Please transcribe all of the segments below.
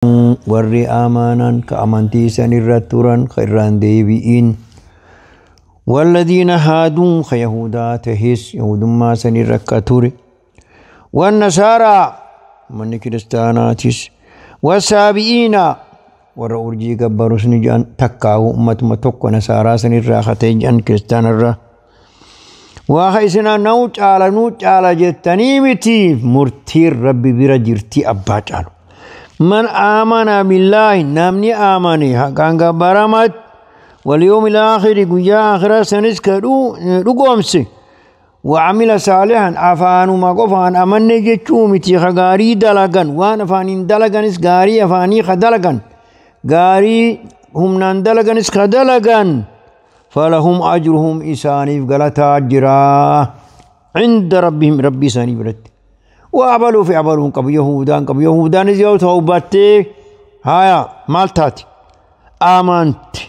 Warri amanan ka amantii isan irra turan ka irraan deebi'in. والذين هادوا خيهودا تهس يهود ما سن ture. والنصارى من كريستاناتis والسابئين warra urjii gabbarus ni jedhan takkaawu ummatuma tokko nasaaraa san irraa katee jedhan kiristaanarraa. Waa isinaa nuu caala nuu caala jettanii miti murtiin rabbi bira jirti abbaa caalu. من آمن بالله namni amane haqaan gabbaramatti واليوم الآخر guyyaa akhiraa sanis ka dhugoomse وعمل صالحا afaanuma qofaan amanne jechuu miti ka gaarii dalagan waan afaaniin dalaganis gaarii afaanii ka dalagan gaarii humnaan dalaganis ka dalagan فلهم أجرهم isaaniif galataa jiraa عند ربهم rabbii isaanii biratti. وأعبلوا في أعبلون قبل يهودان قبل يهودان yoo tawbattee haya maal taate amante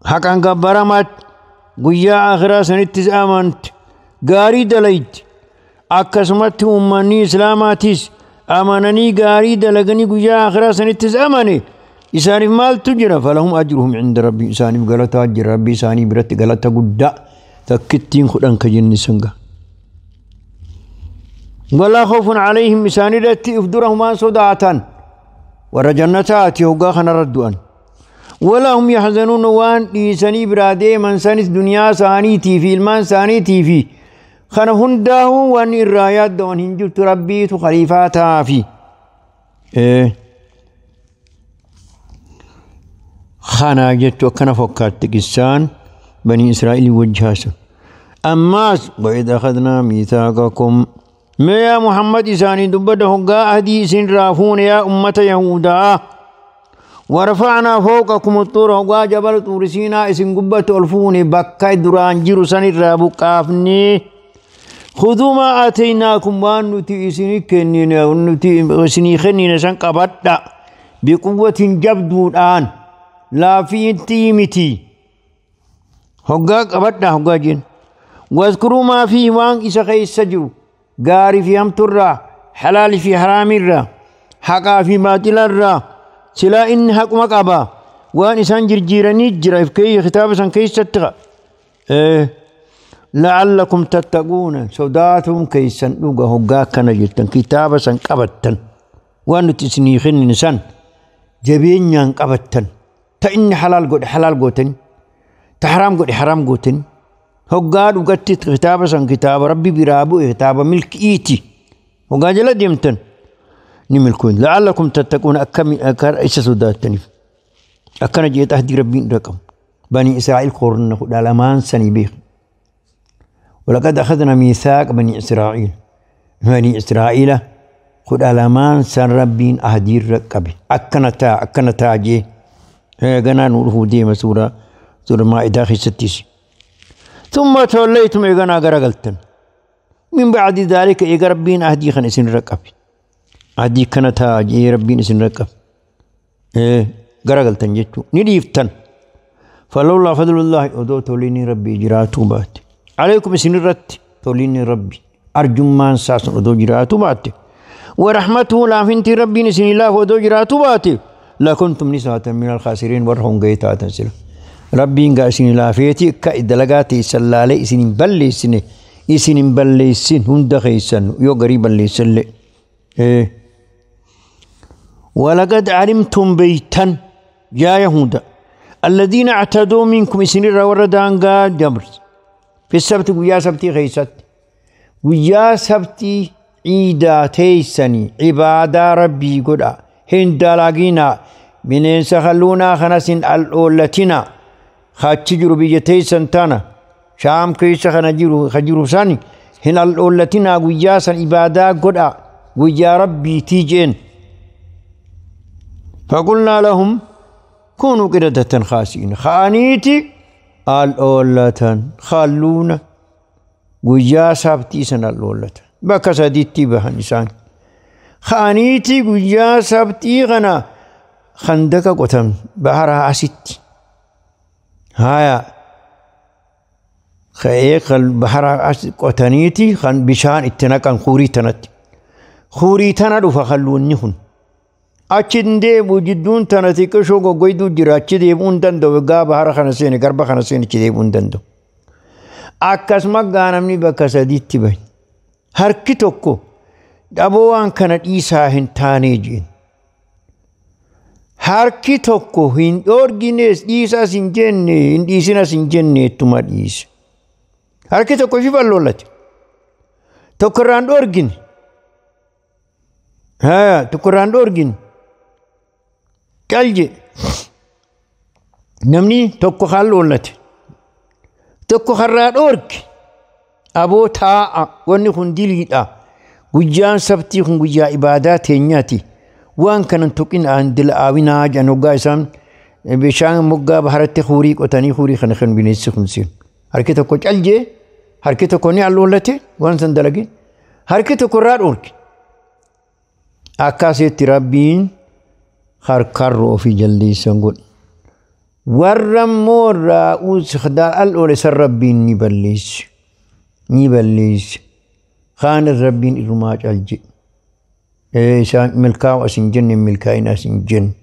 haqaan gabbaramaatti guyyaa akhiraa sanittis amante gaarii dalayti akkasumatti uummanni islaamaatis amananii gaarii dalaganii guyyaa akhiraa sanittis amane isaaniif maaltu jira فلهم أجرهم عند ربي isaaniif galataa jira rabbii isaanii biratti galata guddaa takkittiin 10 ka jenne sanga. ولا خوف عليهم isaan irratti if dura humaan sodaatan warra jannataati hoggaa kana raddu'an. ولا هم يحزنون waan dhiisanii biraa deeman sanis duniyaa isaaniitii fi ilmaan isaaniitii fi kana hundaa'uu waan irraa yaaddawan hin jirtu rabbiitu khaliifaa ta'aafi. Kana jettu akkana fakkaatti qissaan banii Israa'ilii wajji haasawu. Ammaas وإذ أخذنا ميثاقكم mee yaa Muhammad isaanii dubbadha hoggaa ahdii isin raafuune yaa ummata Yahudaa. ورفعنا فوقكم الطور hoggaa jabal xuuri siinaa isin gubbatti ol fuune bakka duraan jiru san irraa buqqaafne. خذوا ما آتيناكم waan nuti isinii kennine nuti isinii kennine san qabadha بقوة jabduudhaan laafiintii miti hoggaa qabadha hoggaa jeen. واذكروا ما فيه waan isa keessa jiru gaarii fi hamturraa halaalii fi haraamirraa haqaa fi baaxilarraa silaa inni haquma qaba waan isaan jirjiiranii jira if keeyya kitaaba san keessatti لعلكم تتقون sodaatuun keessan dhuga hoggaa akkana jettan kitaaba san qabattan waan nuti isinii kennine san jabeenyaan qabattan ta inni halaal godhe halaal gootani ta haraam godhe haraam gootani hoggaa dhugatti kitaaba san kitaaba rabbi biraa bu'e kitaaba milki'iiti hoggaa jala deemtan ni milkuun لعلكم تتقون akka isa sodaattaniif akkana jeeta ahdii rabbiin irra qabu banii Israa'il korna 12 sanii beeku. ولقد أخذنا ميثاق بني إسرائيل بني إسرائيل 12 san rabbiin ahdii irra qabe akkana taa akkana taa jee ganaa nu dhufuu deema suura suura maa'idaa keessattis. ثم توليتم eeganaa garagaltan من بعد ذلك eega rabbiin ahdii kana isin irra qabe ahdii kana taa jee rabbiin isin irra qabe garagaltan jechuu ni dhiiftan. فلولا فضل الله odoo tolinni rabbii jiraatuu baate عليكم isin irratti tolinni rabbi arjummaan isaa sun odoo jiraatuu baate ورحمته laafintii rabbiin isin laafu odoo jiraatuu baate لكنتم ni taatan من الخاسرين warra hongee taatan sila. Rabbiin gaa isin laafeeti akka dalagaa teessan laalee isin hin balleessine isin hin balleessin hunda keessan yoo garii balleessallee. ولقد علمتم beeytan يا يهودا الذين اعتدوا منكم isin irra warra daangaa dabre في السبت guyyaa sabtii keessatti guyyaa sabtii ciidaa teessanii cibaadaa rabbii godha hin dalaginaa bineensa kalluunaa kanas hin al'oollatinaa achi jiru biyya teessan tana shaam keessa kana jiru ka jiru san hin al'oollatinaa guyyaa san ibaadaa godha guyyaa rabbiitii jeen. فقلنا لهم كونوا قردة خاسئين خانيتي al'oollatan kalluuna guyyaa sabtii san al'oollatan bakka sadiitti bahan isaan khaniiti guyyaa sabtii kana khandaka qotan baharaa asitti haya ka'ee baharaa as qotaniiti kan bishaan itti naqan kuurii tanatti kuurii tana dhufa kalluunni kun Achi hin deebi'u jidduun tana xiqqishoo goggoyduu jira achi deebi'uu hin danda'u gaa bahara kana seene garba kana seene achi deebi'uu hin danda'u. Akkasuma gaa namni bakka sadiitti bahe. Harki tokko dhaboo waan kana dhiisaa hin taanee jeen. Harki tokko hin dhoorgines dhiisaas hin jenne hin dhiisinas hin jenne ittuma dhiise. Harki tokko ifi balloolate. Tokko irraan dhoorgine. Tokko irraan dhoorgine. Cal jedhe. Namni tokko kan loollate. Tokko karraa dhoorge. Aboo taa'a wanni kun diliidha. Guyyaan sabtii kun guyyaa ibaadaa teenyaati. Waan kanan tuqin aan dila'aawinaa jedhan hoggaa isaan bishaan moggaa baharatti huurii qotanii huurii kana kan bineensi kun seenu. Harki tokko cal jee harki tokko ni alloollate waan san dalage harki tokko irraa dhoorge. Akkasitti Rabbiin harkarra ofii jaldeessan godhe. Warra immoo irraa al'oole san Rabbiin ni balleesse. Ni balleesse. Kaan Rabbiin irrumaa cal jedhe. Isaan milkaa'u as hin jenne milkaa'ina as hin jenne.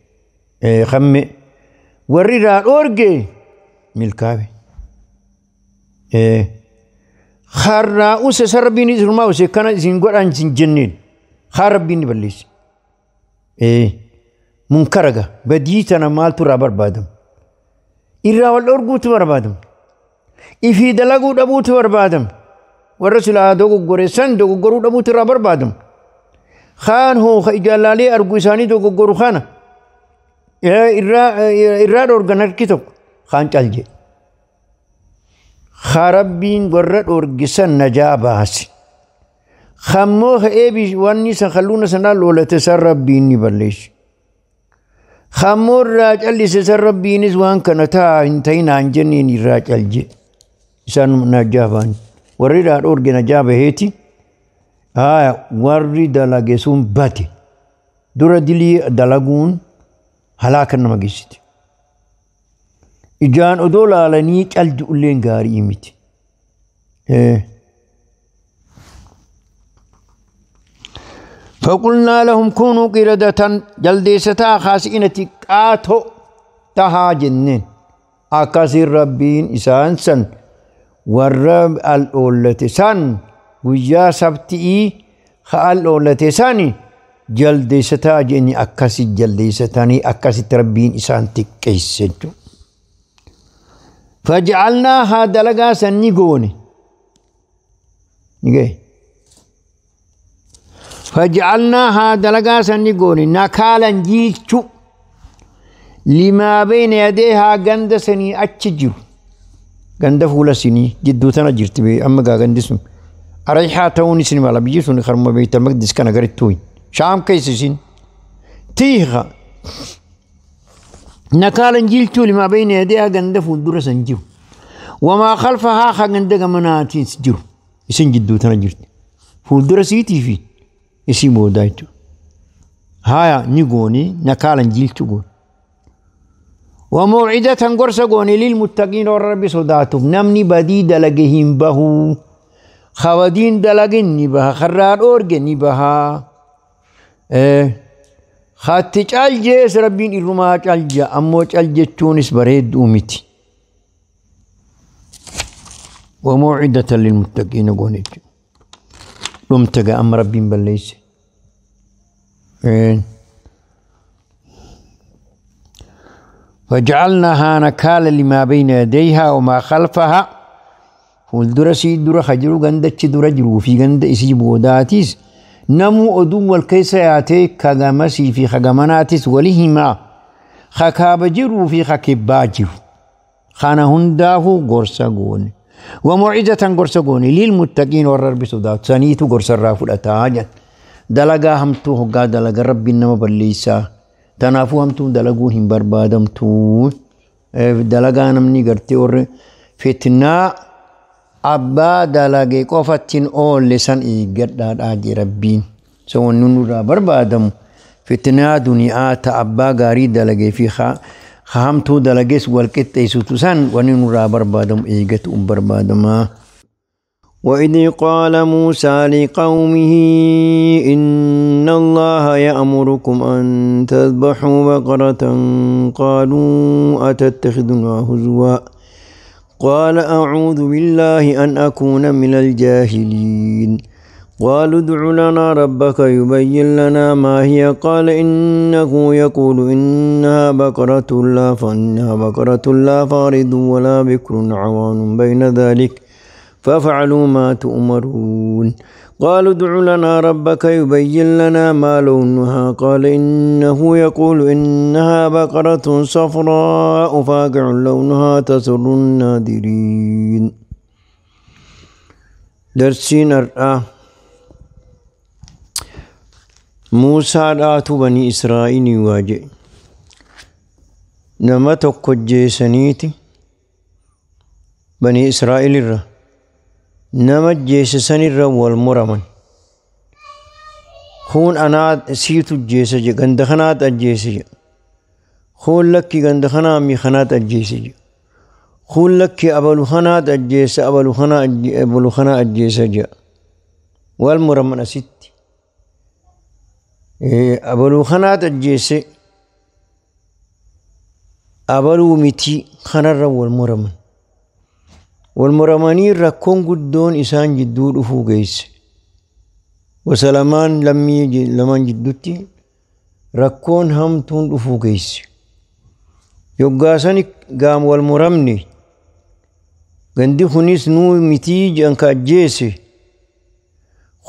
Kamme warri irraa dhoorge milkaa'e. Harraa use san Rabbiin irrumaa use kana isin godhan hin jenneen. Kaan Rabbiin ni balleesse. Munkaraga badii tana maaltu irraa barbaadamu? Irraa wal dhoorguutu barbaadamu. Ifii dalaguu dhabuutu barbaadamu. Warra silaa dogoggore san dogoggoruu dhabuutu irraa barbaadamu. Kaan hoo ka ijaalaalee argu isaanii dogoggoru kana irraa dhoorgan harki tokko kaan cal jedhe. Haa Rabbiin warra dhoorgisan najaa baase. Kammoo eebi wanni san kalluuna sanaa loolate san Rabbiin ni balleesse. Kammoo irraa callise san Rabbiinis waan kana taa hin ta'inaan jenneen irraa cal jedhe. Isaan najaa ba'an. Warri irraa dhoorge najaa baheeti. Warri dalage sun bade. Dura dilii dalaguun halaaka nama geessiti. Ijaan odoo laalanii caldi ulleen gaarii miti. فقلنا لهم كونوا قردة جلديستا خاسئين قاتو تها جنين أكاسي ربين إسان سن والرب الأولة سن ويا سبتي خال أولة ساني جلديستا جني أكاسي جلديستاني أكاسي تربين إسان تكيسنتو فجعلناها دلقا سني قوني نجي فجعلناها دلقا سني قوني نكالا جيلتو لما بين يديها غند سني أتشجر غند فولا سني جدو تنا جرت بي أما غند سن أريحا توني سني مالا بيجي سني خرم بيت المقدس كان غريت شام كيس سن تيغا نكالا جيلتو لما بين يديها غند فول سنجيو وما خلفها خغند غمناتي سجرو isin jidduu tana jirti. Fuuldura siitii fi isii boodaa jechuudha. Haya ni gooni nakaalan jiilchu gooni. وموعدة gorsa gooni للمتقين warra Rabbi sodaatuuf namni badii dalage hin bahu. Khawadiin dalagin ni baha. Karraa dhoorge ni baha. Hatti cal jees Rabbiin irrumaa cal jea ammoo cal jechuunis bareedduu miti. وموعدة للمتقين قونيت لمتقى أم ربي بليس فجعلناها نكالا لما بين يديها وما خلفها فالدرسي در خجرو غندتش در جرو في غند إسي بوداتيس نمو أدو والكيسياتي كغمسي في خغمناتيس ولهما خكاب جرو في خكباجرو خانه هنداه غرسا قوني وموعظة غرسا قوني للمتقين والرب صدات سنيتو غرسا رافو الأتاجا دلقا همتو هقا دلقا ربي نما بليسا تنافو همتو دلقو هم بربادمتو دلقا نمني غرتي ور فتنا أبا دلقي قفتين أول لسان إيقر آجي ربين سوى ننورا بربادم فتنا دنيا تا أبا غاري دلقي في خامتو دلقيس والكتة يسوتو سان وننورا بربادم إيقت أم بربادما. وإذ قال موسى لقومه إن الله يأمركم أن تذبحوا بقرة قالوا أتتخذنا هزوا قال أعوذ بالله أن أكون من الجاهلين قالوا ادع لنا ربك يبين لنا ما هي قال إنه يقول إنها بقرة لا فارض ولا بكر عوان بين ذلك فافعلوا ما تؤمرون قالوا ادع لنا ربك يبين لنا ما لونها قال إنه يقول إنها بقرة صفراء فاقع لونها تسر الناظرين. درسين الرأى موسى داتو بني إسرائيل واجه نما tokko بني إسرائيل الرأى nama jeesse irra wal muraman kun anaa siitu jeesse je ganda kanaat ajjeese je kun lakki ganda kanaa mi kanaat ajjeese je kun lakki abalu kanaat ajjeese abalu kanaa ajjeese je wal muraman asitti abalu kanaat ajjeese abaluu miti kanarra wal muraman والمرماني rakkoon guddoon isaan jidduu dhufuu geesse gosa lamaan lammii lamaan jidduutti rakkoon hamtuun dhufuu geesse yoggaasani gaam wal muramne gandi kunis nuu mitii jedhan ka ajjeese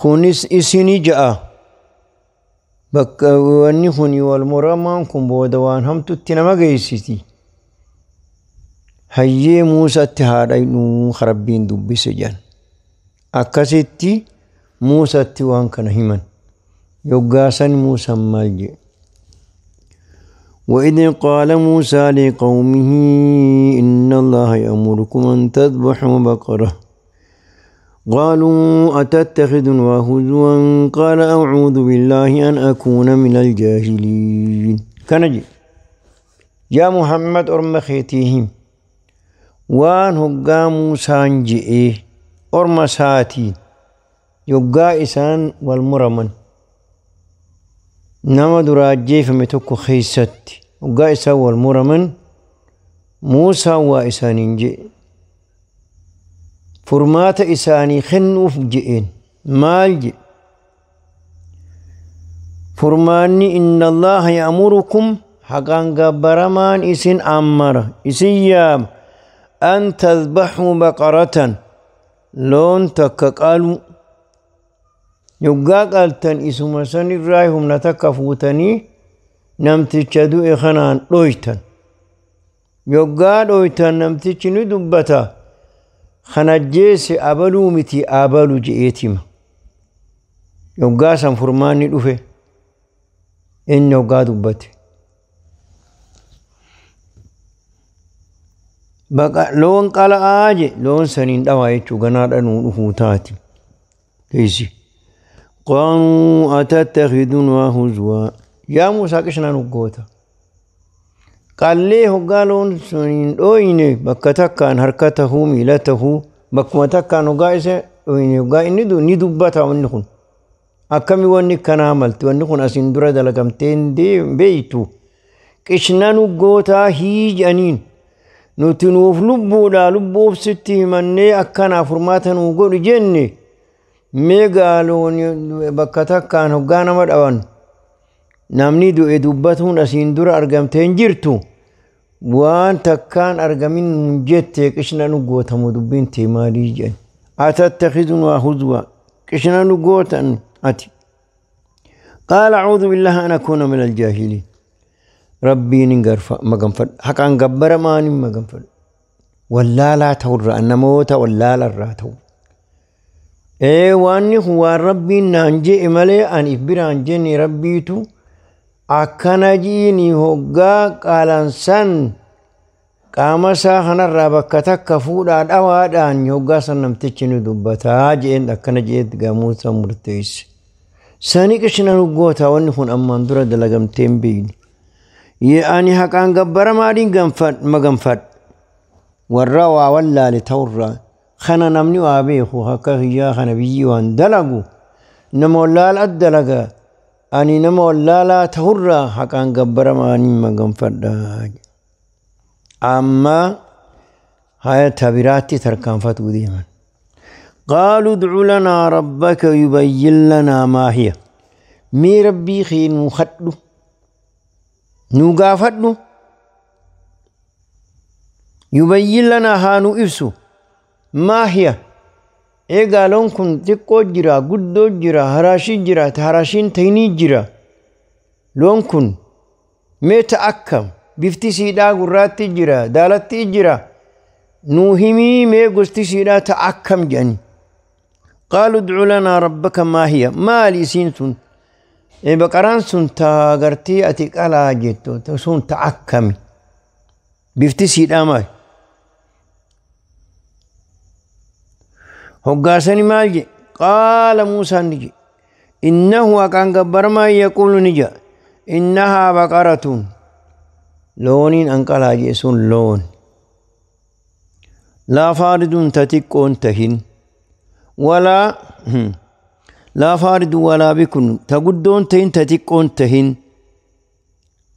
kunis isini ja'a bakka wanni kun wal muramaan kun booda waan hamtutti nama geessiti. Hayyee Muusaatti haadha rabbiin dubbise jedhan akkasitti Muusaatti waan kana himan yoggaasan Muusaan maal jedhe وإذ قال موسى لقومه إن الله يأمركم أن تذبحوا بقرة قالوا أتتخذنا هزوا قال أعوذ بالله أن أكون من الجاهلين. كنجي يا محمد أرم خيتيهم waan hoggaa Muusaan je'ee orma isaatiin yoggaa isaan wal muraman nama duraa ajjeefame tokko keessatti hoggaa isaan wal muraman Muusaan waa isaaniin je'e furmaata isaanii kennuuf je'een maal je'e furmaanni inna Allaha ya'murukum haqaan gabbaramaan isin ammara isin yaama أن تذبحوا بقرة لون تكقالوا يقا قالتن إسما سن الرايهم نتكفوتني نمتشدو إخنان رويتن يقا رويتن نمتشنو دبتا خنجيس أبلو متي أبلو جئتما يقا سنفرماني دفه إن يقا دبتي Baqa loon qala'aa je loon saniin dhawaa jechuu ganaadha nuu dhufuu taati. Keessa. Qaaluu atattakhidunaa huzwaa. Yaa Muusaa qishnaa nu goota. Qallee hoggaa loon saniin dhooyne bakka takkaan harka tahuu miila tahuu bakkuma takkaan hoggaa isa dhooyne hoggaa inni ni dubbata wanni kun. Akkami wanni kanaa malti wanni kun asiin dura dalagamtee hin beeytu. Qishnaa nu gootaa hiijaniin. Nuti nuuf lubbuudha lubbuuf sitti himannee akkanaaf furmaata nuu godhu jenne mee gaaloon bakka takkaan hoggaa nama dhawan namni du'e dubbatuun asiin dura argamtee hin jirtu waan takkaan argamin nun jette qishna nu gootamu dubbiin tee maalii jedhan atattakhidunaa huzwa qishna nu gootan ati qaala acuudhu billahi an akuuna min aljaahiliin Rabbiin hin maganfadhu haqaan gabbaramaan hin maganfadhu wallaalaa ta'urraa namoota wallaalarraa ta'u waanni kun waan rabbiin naan je'e malee ani if biraan jenne rabbiitu akkana jiini hoggaa qaalansan qaama isaa kanarraa bakka takka fuudhaa dhawaadhaan hoggaa san namtichi ni dubbataa je'een akkana je'etti gamuusa murteesse. Sani qishna goota wanni kun ammaan dura dalagamtee hin beekne. Ani haqaan gabbaramaadhiin maganfadhu warra waa wallaale ta'urraa Kana namni waa beeku akka kiyyaa kana biyyi waan dalagu nama wallaalaa dalaga. Ani nama wallaalaa ta'urraa haqaan gabbaramaanii maganfadha. Amma haya tabiraatti tarkaanfatuu deeman. قالوا ادع لنا ربك يبين لنا ما هي. مي ربي خي نو خدو نو غافدو يبين لنا هانو إفسو ما هي. إيه قالون كن تقو جرا قدو جرا هراشي جرا تهراشين تيني جرا لون كن ميت أكم بفتي سيدا قراتي جرا دالتي جرا نوهمي مي قستي سيدا تأكم جاني. قالوا ادع لنا ربك ما هي. ما لي سين إيه بقران سن تاغرتي أتيك على جيتو سن تأكمي بفتي سيدا ماي هقاسني مالجي. قال موسى نجي إنه كان قبر ما يقول نجا إنها بقرة لون أنقلا جيسون لون لا فارد تتكون تهن ولا لا فارد ولا بكن تقدون تهن تتكون تهن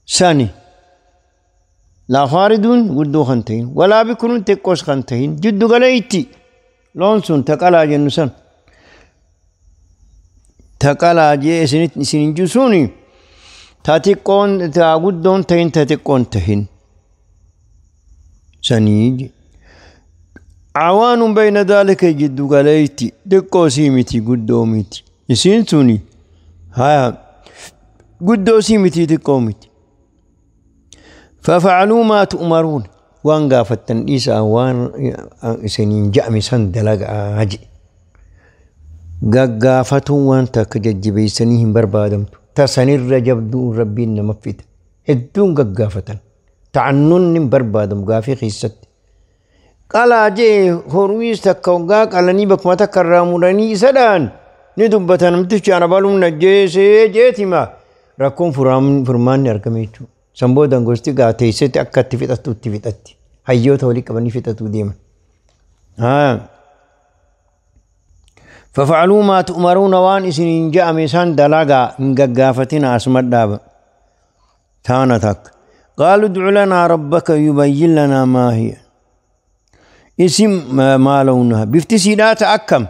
ساني لا فارد قدو خنتهن ولا بكن تكوس خنتهن جدو قليتي لون سن تقلا جنسان تقلا جي سنين جسوني تتكون تقدون تهن تتكون تهن ساني عوان بين ذلك جد قليتي دقو سيمتي قدو ميتي يسين سوني هاي قدو سيمتي دقو ميتي. ففعلوا ما تؤمرون وان قافتن إيسا وان سنين جأمي سندلق آجي قافتو وان تكجج بيسنيهم بربادمتو تسنير رجبدو ربين مفيت هدون قافتن تعنون بربادم قافي خيست قال جي هرويس تكوغا قالني بكما تكرمونني سدان ندبتن متش انا بالون نجيسه جيتما ركون فرمان اركميتو سمبودان غوستي غاتيست اكت فيتاتو تفيتاتي هيو تولي قبني فيتاتو ديما ها. ففعلوا ما تؤمرون وان اسن جاء ميسان دلاغا غغافتنا اسمداب تانتك. قالوا ادع لنا ربك يبين لنا ما هي. اسم ما لونها بفتي سيدات أكم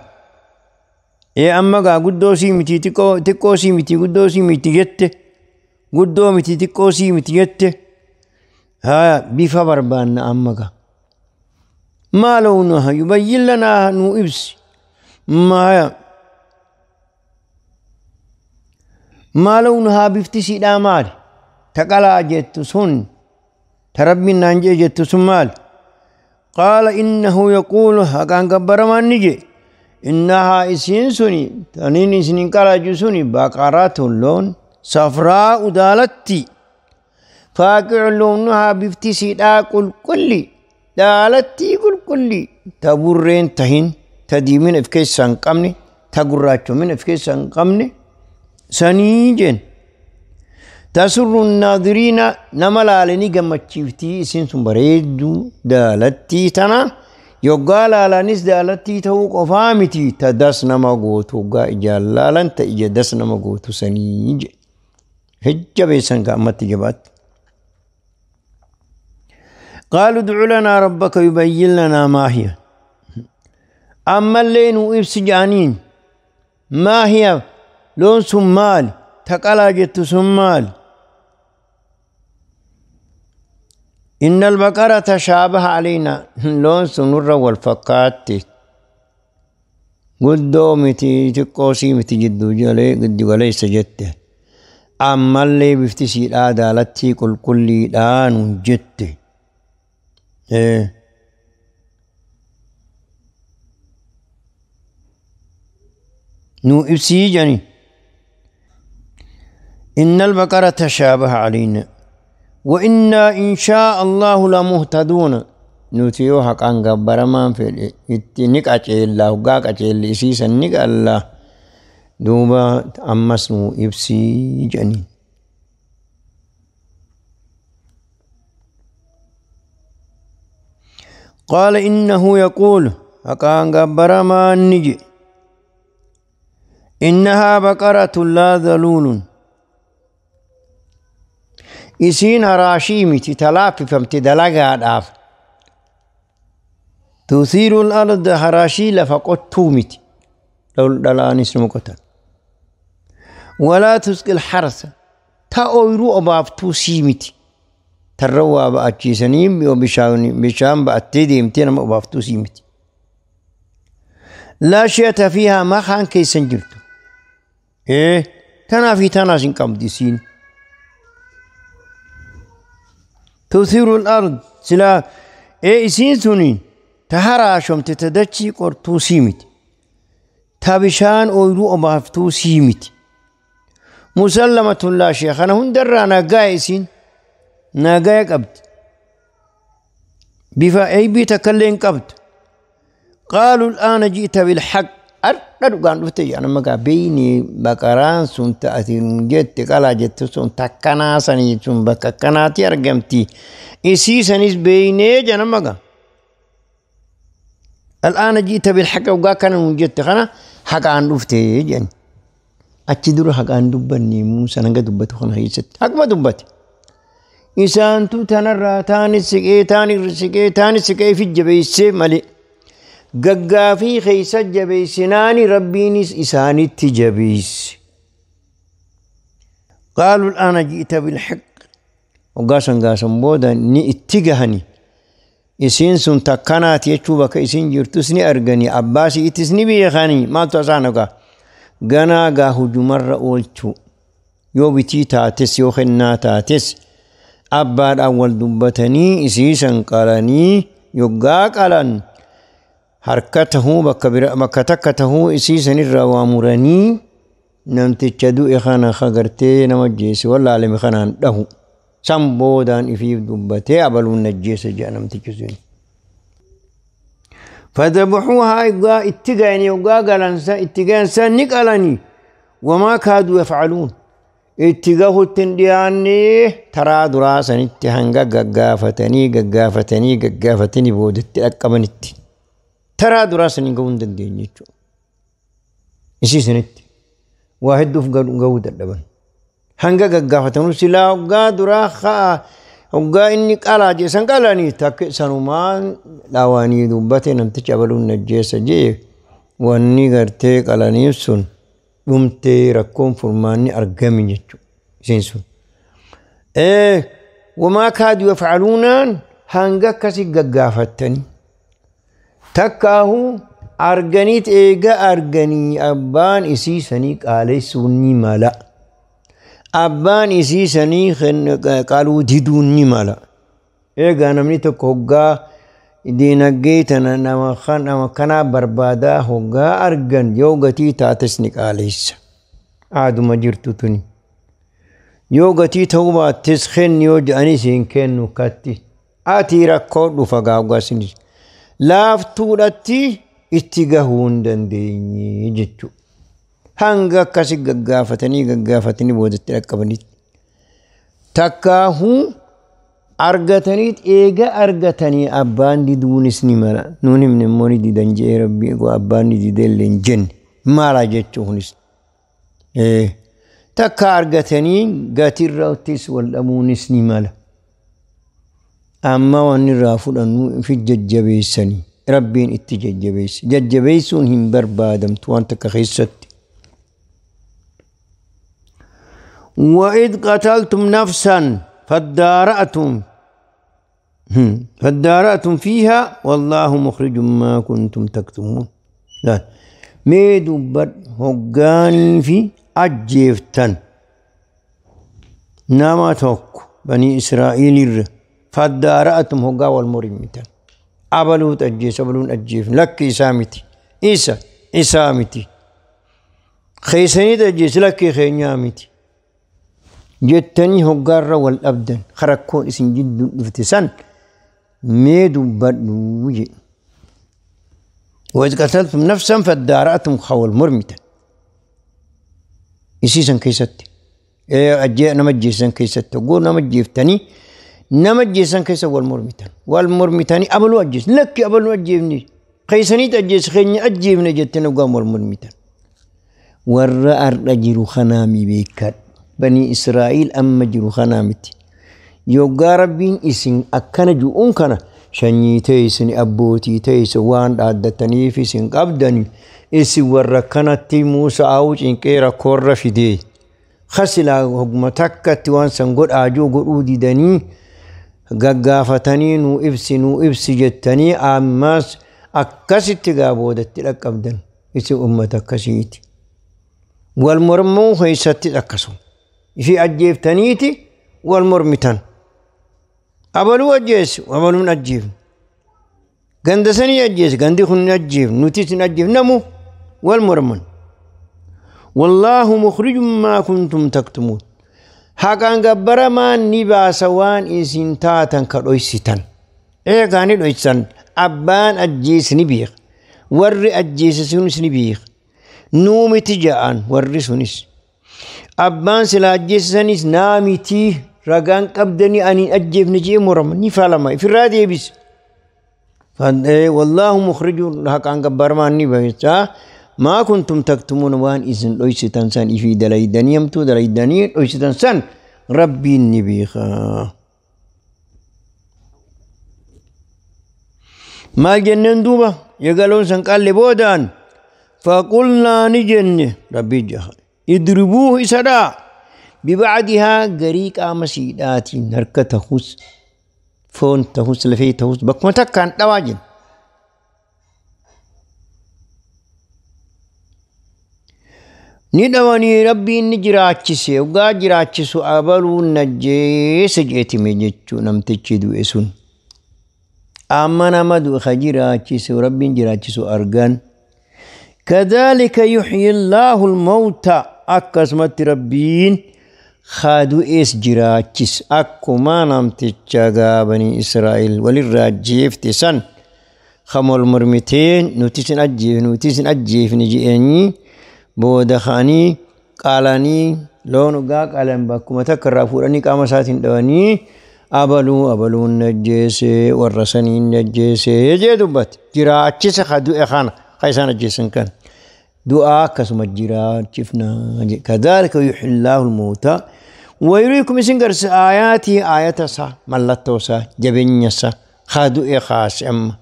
إيه أما قدو سيمتي تكو سيمتي قدو سيمتي جت قدو متي تكو سيمتي جت ها بفا بربان أما ما لونها يبين لنا نو إبس ما لونها بفتي سيدا مال تقلا جت سن تربي نانجي جت سن مال. قال إنه يقول هكان كبر ما نجي إنها إسين سني تنين إسنين كلا جسوني بقرات اللون صفراء دالتي فاقع لونها بفتسي كل كل دالتي كل كل تبرين تهين تديمين إفكيس سنقمني تقراتشو من إفكيس سنقمني سنيجن تسر الناظرين نملالني قمتشيفتي إسين سنبريدو دالتي تنا يقال على نس دالتي تو قفامتي تدس نما قوتو قا إجالالا تإجا دس نما قوتو سنيج هجة بيسن قامت جبات. قالوا ادع لنا ربك يبين لنا ما هي. أما اللين وإبس جانين ما هي لون سمال تقلا جت سمال. إن البقرة تشابه علينا لون سنر والفقات قدو متي تقوسي متي جدو جلي قدو ليس جته. أما اللي بفتسي الآدالتي كل كل الآن جته. إيه نو إبسي جاني. إن البقرة تشابه علينا وإنا إن شاء الله لمهتدون. نوتيو حق أن قبر في نك أجل وقاك أجل إسيسا نك الله دوبا أمس نو إبسي جاني. قال إنه يقول haqaan gabbaramaan ni jedhe innahaa baqaratun laa dhaluulun isiin haraashii miti talaaffifamte dalagaadhaaf tuthiiru al-arda haraashii lafa qottuu miti dhalaanis nama qotan walaa tusqi al-harsa ta ooyiruu obaaftuu sii miti tarra waa ba'achiisanii bishaan ba'attee deemtee nama obaaftuu sii miti laa shiyata fiihaa makaan keessan jirtu tanaa fi tanaas hin qabdi isiin tuthiiru al-ard silaa isiin suni ta haraashomte ta dachii qortuu sii miti ta bishaan ooyiruu obaaftuu sii miti musallamatun laa shee kana hundarraa nagaa isiin nagaa qabdi bifa eybii takkallee hin qabdu qaaluu al'aana ji'ta bilhaq har'a dhugaan dhufte jedhan amma gaa beeyni baqaraan sun ta'atiin jette qalaa jette sun takkanaa sanii sun bakka akkanaatti argamti isii sanis beeynee jedhan amma gaa al'aana ji'ta bilhaq dhugaa kana nuun jette kana haqaan dhufte jedhan achi dura haqaan dubbanne Muusaan hanga dubbatu kana keessatti haquma dubbate isaantu tanarraa taanis siqee taanis siqee taanis siqee fi jabeessee malee gaggaafii keessa jabeessinaani rabbiinis isaanitti jabeesse. Qaaluu al'aana ji'ta bilhaq hoggaa san gaasan booda ni itti gahani isiin sun takkanaati jechuu bakka isiin jirtus ni argani abbaasiitis ni beekani maaltu asaan ogaa ganaa gaa hujumarra oolchuu yoo bitii taates yoo kennaa taates abbaadhaan wal dubbatanii isiisan qalanii yoggaa qalan harka tahuu bakka takka tahuu isiisanirraa waa muranii namticha du'e kana kagartee nama ajjeese wallaalame kanaan dhahu san boodaan ifiif dubbatee abaluun ajjeese jedha namtichi sun. فذبحوها اتقاني اتقان نقلني وما كادوا يفعلون اتقاه التندياني ترى دراسا اتهنغا قافتني قافتني قافتني بودت أقبنت ترى دراسا نقون دندين إسي سنت واحد دف قود اللبن هنغا قافتنو سلا قادرا خا hoggaa inni qalaa jee san qalanii takka sanumaan dhaawanii dubbate namtichi abaluun najjeessa jee wanni gartee qalaniif sun dhumtee rakkoon furmaanni argame jechuudha isiin sun. Wamaa kaadu yafcaluunaan hanga akkasii gaggaafattanii takkaahuu arganiit eega arganii abbaan isii sanii qaaleessuun ni mala. Abbaan isii sanii qaluu diduun ni mala. Eegaa namni tokko hoggaa diinagdee tana nama kanaa barbaadaa hoggaa argan yoo gatii taates ni qaaleessa. Aaduma jirtu tuni. Yoo gatii ta'uu baattes kenni yoo jedhanis hin kennu katti. Ati rakkoo dhufa gaawgaa sinis. Laaftuudhatti itti gahuu hin dandeenye jechuudha. Hanga akkasi gaggaafatanii gaggaafatanii boodatti dhaqqabanitti. Takkaahuu argataniit eega argatanii abbaan diduunis ni mala. Nuun himne immoo ni didan jee rabbii abbaan ni didee illee hin jenne mala jechuunis. Takka argatanii gatirrattis wal dhabuunis ni mala. Amma wanni irraa fudhannu fi jajjabeessanii rabbiin itti jajjabeesse. Jajjabeessuun hin barbaadamtu waan takka keessatti. وإذ قتلتم نفسا فادارأتم فيها والله مخرج ما كنتم تكتمون. لا ميدو بد هقاني في أجيفتن نما توك بني إسرائيل فادارأتم هقا والمرمتن أبلو تأجيس أبلون أجيف لك إسامتي إيسا إسامتي خيسني تأجيس لك خينيامتي jettanii hoggaarra wal dhabdan rakkoon isin jidduu dhufte san mee dubbadhu jedhe. وإذ قتلتم نفسا فادارأتم خول مرمتا isiisan keessatti nama ajjeesan keessatti hogguu nama ajjeeftanii nama ajjeesan keessa wal mormitan wal mormitanii abaluu ajjeesne lakki abaluu ajjeefne Keeysanii ajjeese keenya ajjeefne jettee hoggaan wal mormitan. Warra har'a jiru kanaami beekadhu. Banii Israa'iil amma jiru kanaa miti. Yoggaa Rabbiin isin akkana ju'uun kana shanyii teessin abbootii teesse waan dhaaddataniif isin qabdani isin warra kanatti Muusaa cinqee rakkoorra fidee. Kasilaa hoguma takkatti waan san godhaa jiru godhuu didanii gaggaafatanii nuu ibsi nuu ibsi jettanii ammas akkasitti gaa boodatti dhaqqabdan isin ummata akkasiiti. Wal mormuu keessatti akkasuma. Ishii ajjeeftaniiti wal mormitan. Abaluu ajjeessu abaluun ajjeefnu. Ganda sanii ajjeessu gandi kun hin ajjeefnu nutis hin ajjeefnu namu wal morman. Wallaahu mukhrijum maa kuntum taktumuun. Haqaan gabbaramaan ni baasa waan isin taatan ka dhoysitan. Eegaa ni dhoysan abbaan ajjeese ni beeka. Warri ajjeese sunis ni beeka. Nuu miti ja'an warri sunis. Abbaan sila ajjeesisanis naa miti ragaan qabdanii ani hin ajjeefne jee morama ni falama ifirraa deebise. Wallaahu mukhrijun haqaan gabbaramaan ni baasa. Maa kuntum taktumuun waan isin dhoysitan san ifii dalaydanii hamtuu dalaydanii dhoysitan san Rabbiin ni beeka. Maal jenneen duuba yagaloon san qalle boodaan faqulnaa ni jenne Rabbii jaha. Idribuuhu isa dhaa bibacdihaa garii qaama siidhaatiin harka tahus foon tahus lafee tahus bakkuma takkaan dhawaa jenna. Ni dhawanii Rabbiin ni jiraachise hoggaa jiraachisu abaluun najjeese jeetime jechuu namtichi du'e sun. Amma nama du'e ka jiraachisu Rabbiin jiraachisu argan. Kadhalika yuhyi Allaahu al-mawta akkasumatti Rabbiin ka du'es jiraachis akkuma namticha gaabanii Israa'el walirraa ajjeefte san kan wal mormitee nuti isin ajjeefne nuti isin ajjeefne jedhanii booda ka'anii qalanii loon dhugaa qalan bakkuma takka irraa fuudhanii qaama isaatiin dhawanii abaluu abaluun ajjeese warra saniin ajjeese jee dubbate jiraachisa ka du'e kana ka isaan ajjeesan kan du'aa akkasuma jiraachifnaa jedhe. Kadhalika yuhyi Allaahu al-mawta wa yuriikum isin garsiisa aayaatii aayata isaa mallattoo isaa jabeenya isaa ka du'e kaase amma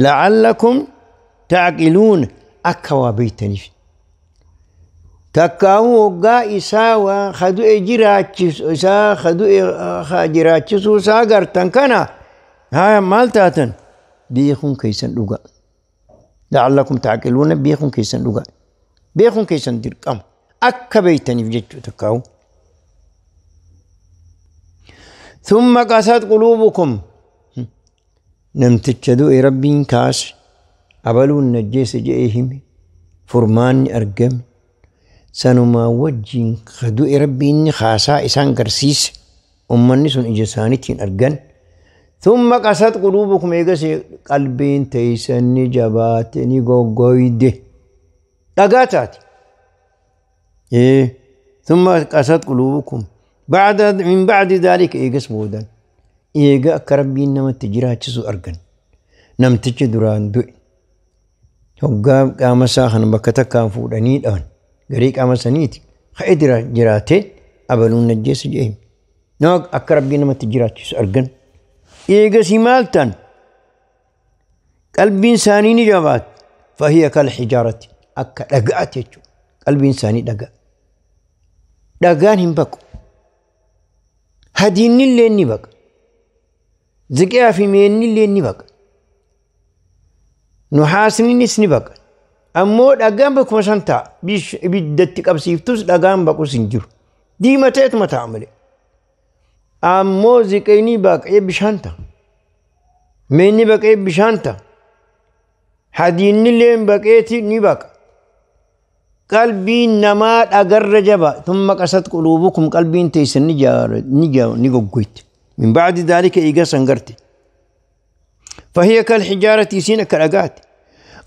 la'allakum ta'qiluun akka waa beektaniif. Takkaa'uu hoggaa isaa waa ka du'e jiraachisu isaa ka du'e jiraachisuu isaa gartan kana haa maal taatan beekuun keessan dhuga. La'allakum ta'qiluuna beekuun keessan dhuga. Beekuun keessan dirqama akka beektaniif jechuu takkaa'uu. Thumma qasat quluubukum namticha du'e Rabbiin kaase abaluun najjeese je'ee hime furmaanni argame sanumaa wajjin ka du'e Rabbiin ni kaasaa isaan garsiise ummanni sun ija isaaniitiin argan. Thumma qasat quluubukum eegas qalbiin teessan ni jabaate ni goggoyde dhagaa taate. Thumma qasat quluubukum ba'da min ba'di dhaalika eegas boodan eega akka Rabbiin namatti jiraachisu argan namtichi duraan du'e hoggaa qaama isaa kana bakka takkaan fuudhanii dhawan garii qaama saniiti ka'ee jiraatee abaluun ajjeese jedhee nama akka Rabbiin namatti jiraachisu argan. Eegasii maal ta'an qalbiin isaanii ni jabaate fahiya kal hijaarati akka dhagaati jechuudha qalbiin isaanii dhagaa dhagaan hin baqu hadiinni illee ni baqa ziqiyaa fi meenni illee ni baqa nuhaasninis ni baqa ammoo dhagaan bakkuma san ta'a ibiddatti qabsiiftus dhagaan baqus hin jiru diimateetuma ta'a malee ammoo ziqeeni baqee bishaan ta'a meenni baqee bishaan ta'a hadiinni illee baqeeti ni baqa qalbiin namaa dhagarra jaba thumma qasat quluubukum qalbiin teessan ni goggoyte min ba'di dhaalika eega san garte fahiya kal hijaarati isiin akka dhagaati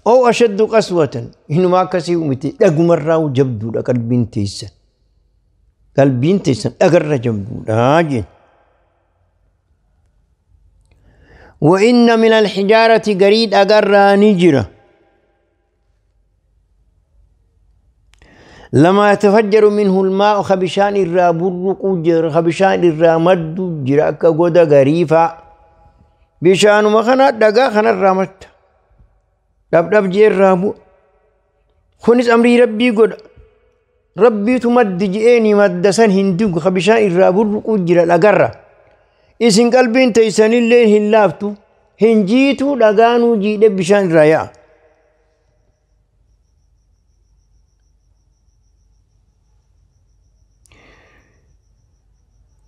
أو أشد قسوة إنما كسي ومتي dhagumarraa jabduudha qalbiin teessan qalbiin teessan dhagarra jabduudha jeen. وإن من الحجارة قريد أقرى نجرة لما يتفجر منه الماء خبشان الرابرق جر خبشان الرامد جرا كغودا غريفا بشان مخنا دغا خنا الرامت دب دب جير رابو خنس أمري ربي قد ربي تمد جئني مدسن هندوق خبشان الرابرق جرا لقرة إسن قلبين تيسن الليل هلافتو هنجيتو دغانو جيد بشان رايا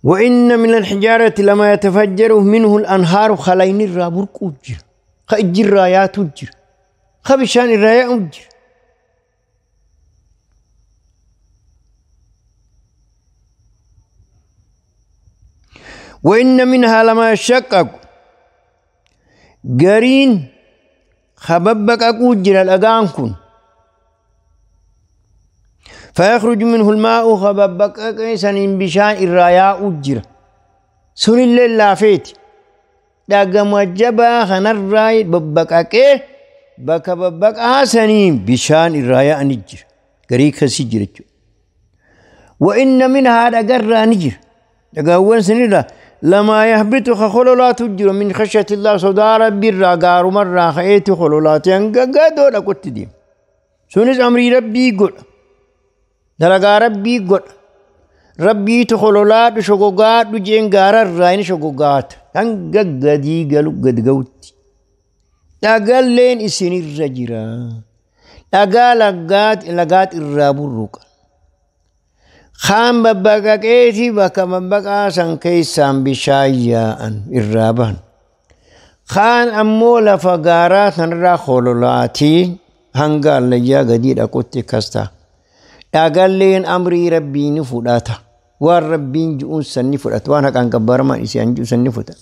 وإن من الحجارة لما يتفجر منه الأنهار خلين الرابرق أجر خأجر رايات أجر خبشان الرايا أجر وإن منها لما يشقق قرين خببك أجر الأغانكن فيخرج منه الماء خببك سنين بشان الرايا أجر سن الليل لافيت داغ مجبا خن الراي ببك بك ببك سنين بشان الرايا نجر قريك سجر. وإن منها دغر نجر دغاون سنين لما يهبط خلولات تجر من خشية الله صدار ربي الرغار مرة خيت خلولات ينغغدو لكت دي سنس أمري ربي قل دلقا ربي قل ربي تخلولات شقوقات جين غار الراين شقوقات هنغغدي قلو قد قوت أقل لين إسين الرجرة أقل لقات الرابو خام ببقى كيتي بكا ببقى سن كيسان بشايا الرابان خان أمولا فقارات نرى خلولاتي هنقال لجا قدير أكوتي كستا أقلين أمري ربي نفوداتا والربين جؤون سن نفودات وانا كان كبرما إسيان جؤون سن نفودات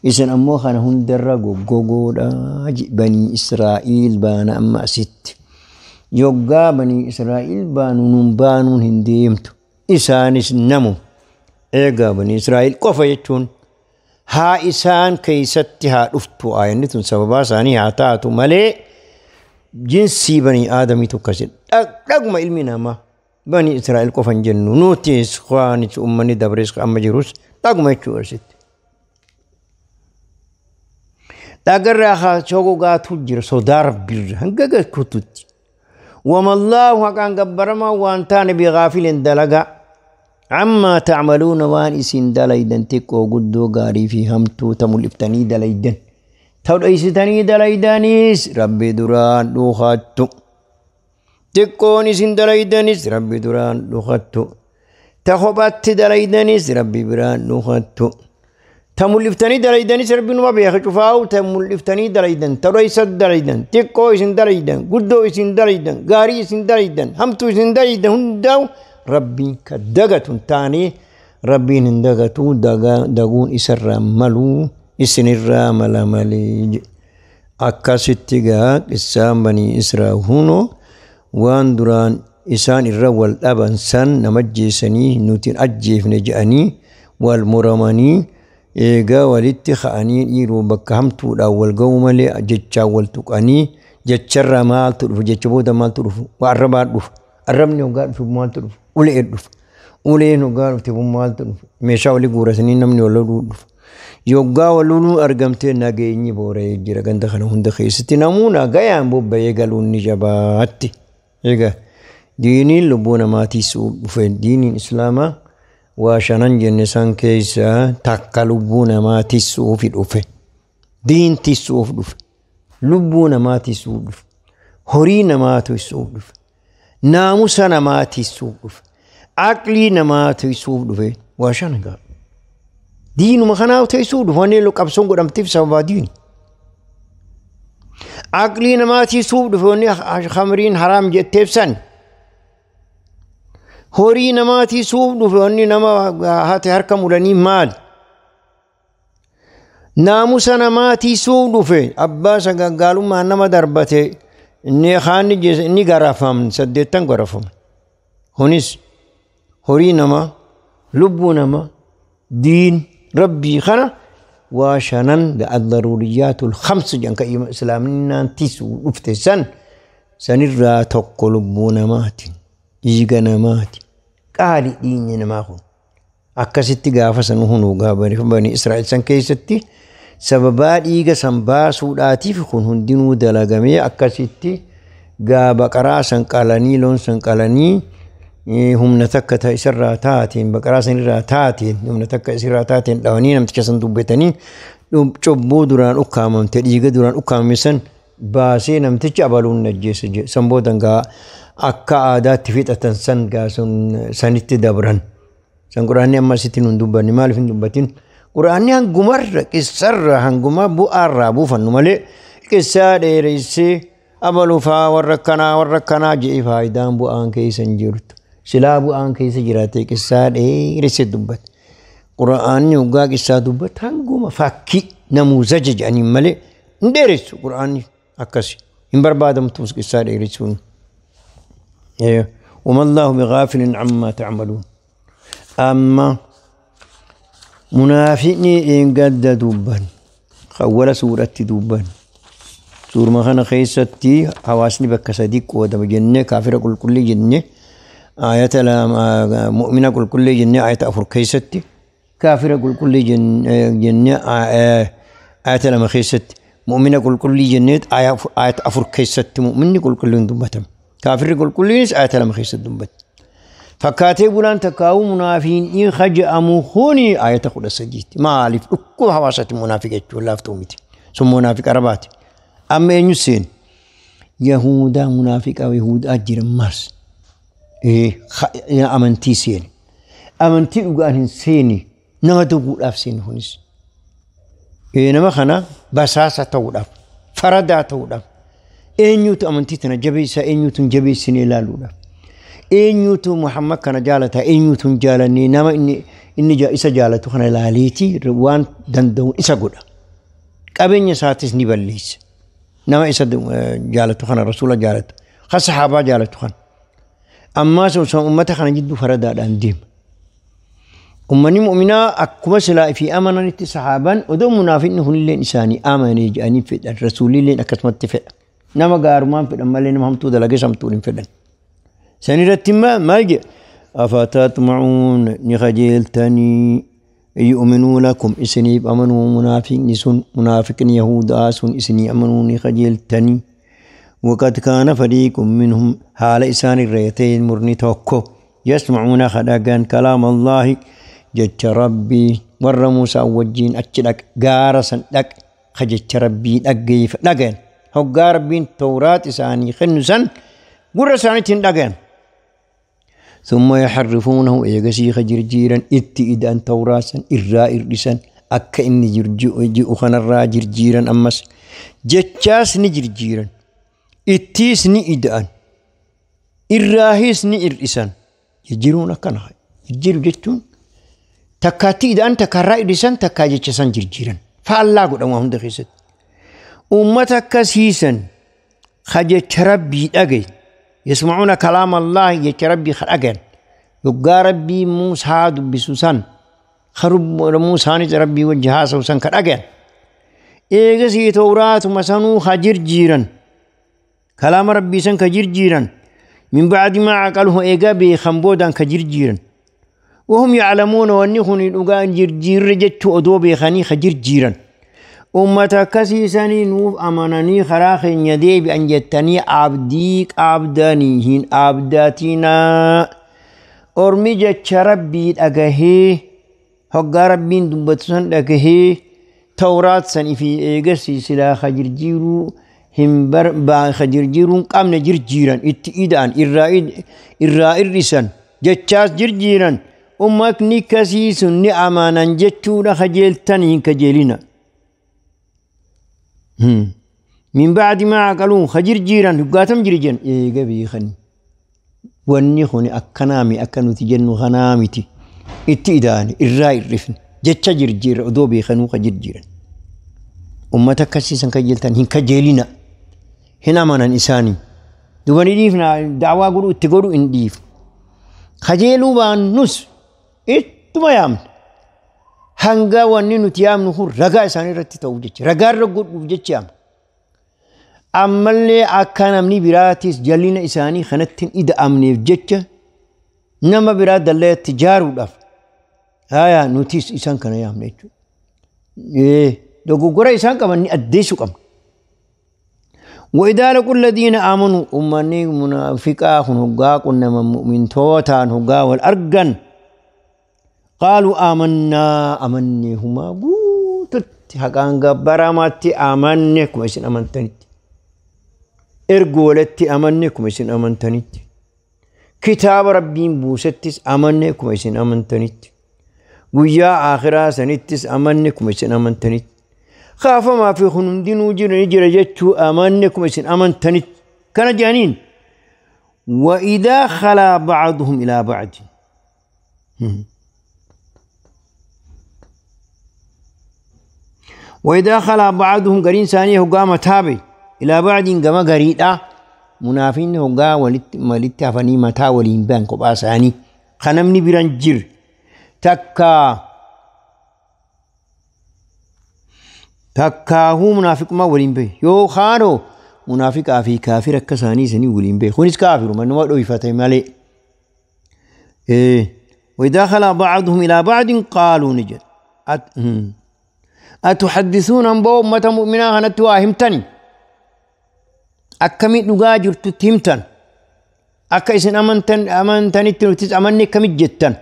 إسان أمو خان هندر غوغودا بني إسرائيل بانا أما ست يوغا بني إسرائيل بانون بانون هنديمتو إسانس نمو إيغا بني إسرائيل قفا يتون ها إسان كيستي ها رفتو آيانتون سببا ساني ها تاتو ملي جنسي بني آدمي تكسر رغم علمنا ما بني إسرائيل قفا جنو نوتيس خوانيس أمني دبريس أما جروس رغم يتو أرسيت تاقر شوغو تجر صدار بير هنگا كتوت وما الله كان قبرما وانتان بغافل دلقا عما تعملون وان اسين دليدن تكو قدو غاري في همتو تمولفتني دليدن توليستني دليدنيس ربي دران دوخاتو تكون اسين دليدنيس ربي دران دوخاتو تخبات دليدنيس ربي بران دوخاتو تمولفتني دليدنيس ربي نما بيخشفاو تمولفتني دليدن توليست دليدن تكو اسين دليدن قدو اسين دليدن غاري اسين دليدن همتو اسين دليدن هنداو ربي كدغتون تاني ربي ندغتو دغون اسر ملو اسن الرامل مليج أكاستيغا إسام بني إسرائيل وان دران إسان الرول أبن سن نمجيسني نوتين أجيف نجأني والمرماني إيغا والاتخاني إيرو بكهمتو الأول قوم لي جتشا والتقاني جتشر مال تلف جتشبودا مال تلف وعربات تلف الرمني وقال في مال تلف ulee dhufu uleen hoggaa dhufte maaltu dhufu meeshaa walii guuratanii namni wal loluu dhufu yoggaa wal loluu argamtee nageenyi boora'ee jira ganda kana hunda keessatti namuu nagayaan bobba'ee galuun ni jabaatti. Egaa diiniin lubbuu namaatiis dhufe diiniin islaamaa waa shanan jenne san keessaa takka lubbuu namaatiisuuf dhufe diin tiisuuf dhufe lubbuu namaatiisuuf dhufe horii namaatiisuuf dhufe naamusa namaatiisuuf dhufe عقلي نما تيسوف دفه واشان قال دين ما خناو تيسوف دفه لو قبسون قدام تفسا دين عقلي نما تيسوف دفه خمرين حرام جت تفسن هوري نما تيسوف دفه نما هات هركم ولني مال ناموس نما تيسوف دفه عباس قالوا ما نما دربته إني خاني جز إني غرفهم سديتن غرفهم هونيس هوري نما لبو نما دين ربي خنا وشنن الضروريات الخمس جنك إسلامنا تسو افتسن سنرى تقلبون مات يجنا مات قال ديننا ما هو akkasitti gaafa san hunuu bani Israa'el san keessatti sababaa dhiiga san baasuudhaatiif kun hundinuu dalagamee akkasitti gaa baqaraa san qalanii loon san qalanii humna takka isarraa taateen baqaraa san irraa taateen humna takka isarraa taateen dhawanii namticha san dubbatanii cubbuu duraan ukkaamamte dhiiga duraan ukkaamame san baasee namtichi abaluun ajjeese san boodan gaa akka aadaatti fixatan san gaa sun sanitti dabran. San quraanni amma asitti nun dubbanne maaliif hin dubbatin quraanni hangumarra qissarra hanguma bu'aarraa buufannu malee qissaa dheeressee abalufaa warra kanaa je'e faayidaan bu'aan keessa hin jirtu silaa bu'aan keessa jiraate qissaa dheeressee dubbate quraanni hoggaa qissaa dubbate hanguma fakkii namuuzaja jedhaniin malee hin dheeressu quraanni akkasi hin barbaadamtuus qissaa dheeressuun. وما الله بغافل عما تعملون أما منافقني إن قد دوبان خول سورة دوبان سورة ما خنا خيستي حواسني بك صديق ودم جنة كافر كل كل جنة آية لا مؤمنة كل كل جنة آية أفر خيستي كافر كل كل جنة آية لما خيستي مؤمنة كل كل جنة آية أفر خيستي مؤمن كل كل دبتم كافر كل كل آية لما خيست دبت فكاتب لان تكاو منافين إن خجأمو خوني آية خد سجيت ما عارف أكو حواسة منافق ولا فتومتي ثم منافق أربعة أما إنسان يهودا منافق أو يهود أجر مارس إيه يا أمنتي سين أمنتي أقول سيني نما تقول أف سين هونس إيه نما خنا بساسة تقول أف فردا تقول أف إنيوت أمنتي تنجبي إنيوت جبي سيني لا لولا eenyutu Muhammad kana jaalata eenyutu hin jaalanne nama inni isa jaalatu kana ilaaleeti waan danda'uun isa godha. Qabeenya isaatis ni balleessa. Nama isa jaalatu kana rasuula jaalatu kan sahaabaa jaalatu kana. Ammaa osoo uummata kana jidduu faradaadhaan deema. Uummanni mu'minaa akkuma silaa fi amananitti sahaabaan odoo munaafiqni kunilleen isaanii amanee jedhanii fedhan rasuulilleen akkasumatti fedha. Nama gaarumaan fedhan malee nama hamtuu dalagee samtuun hin fedhan. سنرتم ما جاء أفتطمعون نخجلتني يؤمنوا لكم إسني أمنوا منافق نسون منافق يهود آسون إسني أمنوا نخجلتني وقد كان فريق منهم حال إسان الريتين مرني توكو يسمعون خدقا كلام الله جت ربي ور موسى وجين أتشلك غارسا لك خجت ربي أجيف لقن هو غاربين توراة إساني خنسا قرسانتين لقن ثم يحرفونه إيغسي خجرجيرا اتئدان توراسا إراء إرسا أكا إني جرجئ خنرا جرجيرا أمس جتشاس نجرجيرا اتيس نئدان إراهيس نئرسا يجيرون كنها يجيرو جتون تكاتي إدان تكرا إرسا تكا جتشاسا جرجيرا فالله قد أمهم دخيست أمتك سيسا خجت ربي أجي يسمعون كلام الله يتربي خلقا يقى ربي موسى بسوسان خرب موسى ربي وجهها سوسان كرقا إيغسي توراة مسانو خجر جيرا كلام ربي سن كجر جيرا من بعد ما عقله إيغا بخنبودا كجر جيرا وهم يعلمون وأنهم الأغان جرجير جت أدوبي خني خجر جيرا أمتا كسيساني نوف أمانني خراخ يدي بأن جتني عبديك عبداني هن عبداتنا أرمي جت ربي أجهي حق ربي دبتسن أجهي توراة سن في إيجسي سلا خجر جيرو هم بر با خجر جيرون قامنا جرجيرا اتئدان إرائد رسن جتشاس جرجيرا أمك نكسيس نعمانا جتشونا خجلتني كجلنا من بعد ما عقلون خجر جيران هقاتم جرجان إيه قبي خني واني خوني أكنامي أكنو تجنو خنامتي اتئدان إرائد رفن جتشا جرجير أدوبي خنو خجر جيران أمتك كسيسا كجلتن هن كجلنا هنا مانا إنساني دوبني ديفنا دعوة قولوا اتقولوا إن ديف خجلوا بان نس اتما يامن Hanga wanni nuti yaamnu kun ragaa isaanii irratti ta'uuf jecha ragaa irra godhuuf jecha yaamna. Ammallee akka namni biraatis jallina isaanii kanatti hin ida'amneef jecha nama biraa dallayatti ijaaruudhaaf haya nutis isaan kana yaamna jechuudha. Dogoggora isaan qaban ni addeessuu qabna. وإذا لقوا الذين آمنوا أمني منافقا هنغا قلنا مؤمن توتا هنغا والأرجن قالوا آمنا أمني هما قوتت حقان غبراماتي آمني كما إسن أمنتنيت إرغولتي أمني كما إسن أمنتنيت كتاب ربين بوستس أمني كما إسن أمنتنيت ويا آخرا سنتس أمني كما إسن أمنتنيت خاف ما في خنم وجر نجر جتشو أمنكم إسن أمنتنيت كان جانين. وإذا خلا بعضهم إلى بعض وإذا خلا بعضهم قرين ثانية هقام تابي إلى بعض قام قريدا منافين هقا ولت فني متا ولين بان قباساني خنمني برنجر تكا تكاهو منافق ما ولين به يو خانو منافق في كافر كساني سني ولين به خنس كافر من هو دويفته مالي. إيه وإذا خلا بعضهم إلى بعض قالوا نجد أتحدثون عن بو أمة مؤمنة هنتوا همتني أكمل نجاجر تتهمتن أكا إسن أمنتن أمنتني تنتز أمني كمت جتن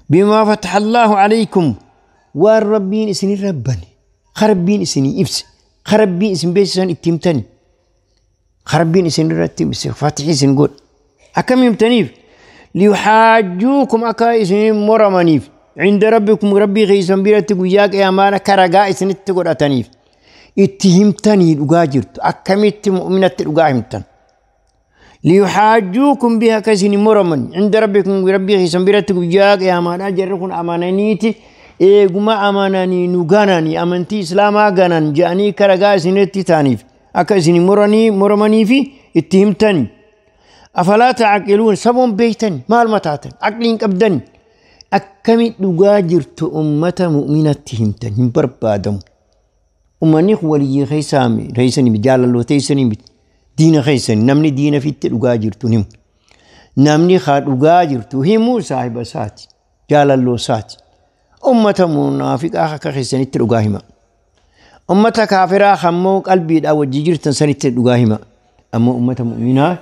بما فتح الله عليكم والربين إسني ربني خربين إسني إبس خربين إسن بيسن اتمتني خربين إسن رتب فاتح إسن قول أكم يمتنيف ليحاجوكم أكا إسن مرمانيف عند ربكم ربي غيسن بيرتك وياك يا مانا كرقا إسن تقول أتنيف اتهمتني الأجرت أكملت مؤمنة الأجامتن ليحاجوكم بها كسن مرمن عند ربكم ربي غيسن بيرتك وياك يا مانا جركن أمانانيتي إيجما أماناني نجاناني أمنتي إسلاما جانان جاني كرجا سنتي تانيف أكسني مرني مرمني في اتهمتني أفلا تعقلون سبون بيتن مال متاتن عقلين أبدن أكمل نجاجرت أمة مؤمنة تهمتن بربادم أمني ولي خيسامي رئيسني بجال الله تيسني دين خيسني نمني دين في التجاجرت نم نمني خاد نجاجرت همو صاحب ساتي جال الله ساتي أمة منافقة كخيسني تلقاهما أمة كافرة خمو قلبي أو جيجر تنسني تلقاهما أما أمة مؤمنة